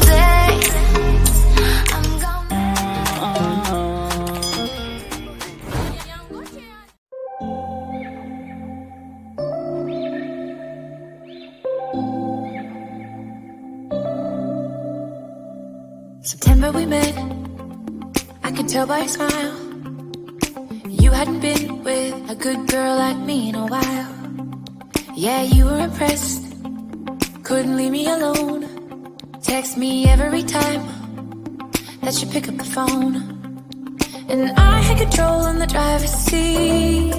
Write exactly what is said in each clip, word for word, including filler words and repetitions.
Day, I'm gonna September we met. I could tell by your smile you hadn't been with a good girl like me in a while. Yeah, you were impressed. Couldn't leave me alone. Text me every time that you pick up the phone. And I had control in the driver's seat.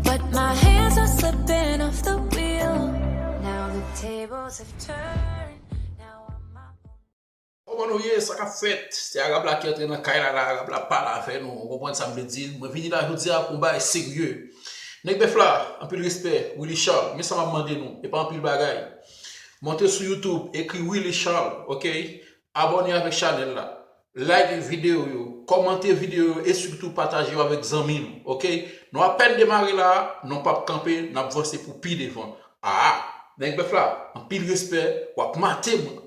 But my hands are slipping off the wheel. Now the tables have turned. Now I'm my own. Kòman nou ye? Sa k ap fèt? Se Arab la ki antre nan kay la, la Arab la pale avè nou. Ou konprann sa m vle di? Mwen vini la jodi a pou yon bagay serye. Nèg bèf la, anpil respè, Willy Charles. Men sa m ap mande nou, e pa anpil bagay. Monte sou YouTube, ekri Willy Charles, ok? Abòne avèk chanèl la. Like videyo yo, kòmante videyo yo e sitou pataje yo avèk zanmi nou, ok? Nou apèn demare la, nou p ap kanpe, n ap vanse pou pi devan. Ah, nèg bèf la, anpil respè, w ap mate mwen.